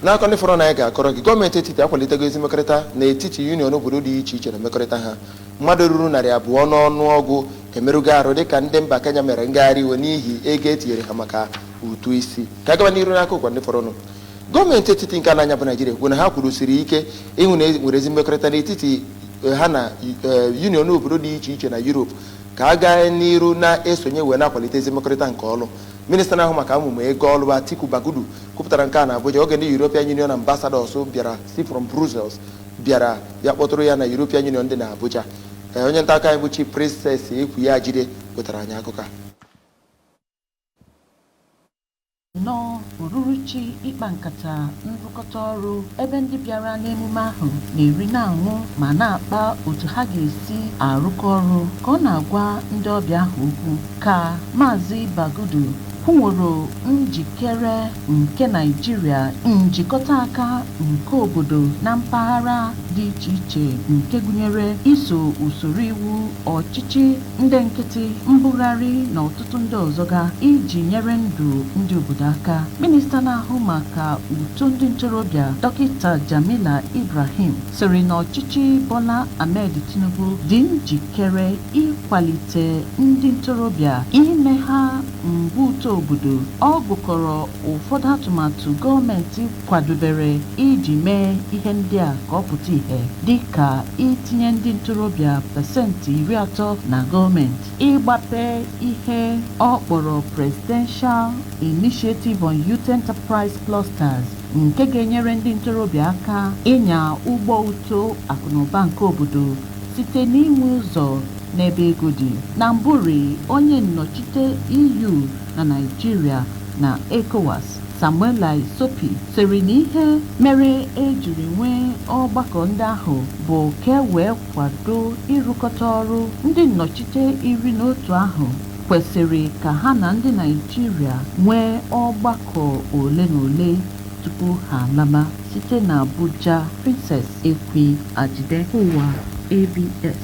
N'akụkọ ndị fọrọ na anyị ga-akọrọ gị, gọọmenti etiti akwalitego ezi mmekọrịta n'etiti union obodo dị iche iche na mmekọrịta ha. Mmadụ ruru 200 n'ọnụọgụ emerụgo arụ dịka ndị mba Kenya mere ngagharị iwe n'ihi ego etinyere ha maka ụtụ isi. Ka gaba n'iru n'akụkọ ndị fọrọnụ, gọọmenti etiti nke ala anyị bụ Naijiria ekwu na ha kwurusiri ike ịhụ na e nwere ezi mmekọrịta n'etiti ha na union obodo dị iche iche na Europe, ka a gaa n'iru na-esonye wee na-akwalite ezi mmekọrịta nke ọlụ. Minista na-ahụ maka amụma ego ọlụ bụ Atiku Bagudu kwupụtara nke a na Abuja oge ndị European Union ambassadors bịara si from Brussels bịara bịa kpọtụrụ ya na European Union dị na Abuja. Onye nta akụkọ anyị bụ Chief Princess Ekwuya Jide wetara anyị akụkọ a. Nnọọ ururuchi ịkpa nkata nrụkọta ọrụ, ebe ndị bịara n'emume ahụ na-eri, na-aṅụ ma na-akpa otu ha ga-esi arụkọ ọrụ. Ka ọ na-agwa ndị ọbịa ahụ okwu, ka Maazị Bagudu kwunworo njikere nke Naịjirịa njikọta aka nke obodo na mpaghara dị iche iche, nke gụnyere iso usoro iwu ọchịchị ndị nkịtị, mbugharị na ọtụtụ ndị ọzọ ga iji nyere ndụ ndị obodo aka. Minista na-ahụ maka uto ndị ntorobịa, Dọkịta Jamila Ibrahim, sịrị na ọchịchị Bola Ahmed Tinubu dị njikere ịkwalite ndị ntorobịa, ime ha mgbe uto obodo. Ọ gụkọrọ ụfọdụ atụmatụ gọọmenti kwadobere iji mee ihe ndị a ka ọ pụta ìhè, dịka itinye ndị ntorobịa 30% na gọọmenti, ịgbape ihe ọ kpọrọ Presidential Initiative on Youth Enterprise Clusters, nke ga-enyere ndị ntorobịa aka ịnya ụgbọ uto akụnụba nke obodo site n'inwe ụzọ n'ebe ego dị. Na mbụri, onye nnọchite EU na Naịjirịa na ECOWAS, Samuela Isopi, sịrị na ihe mere ejiri nwee ọgbakọ ndị ahụ bụ ka e wee kwado ịrụkọta ọrụ. Ndị nnọchite 11 ahụ kwesịrị ka ha na ndị Naịjirịa nwee ọgbakọ ole na ole tupu ha alama. Site na Abuja, Princess Ekwi Ajide, ụwa ABS.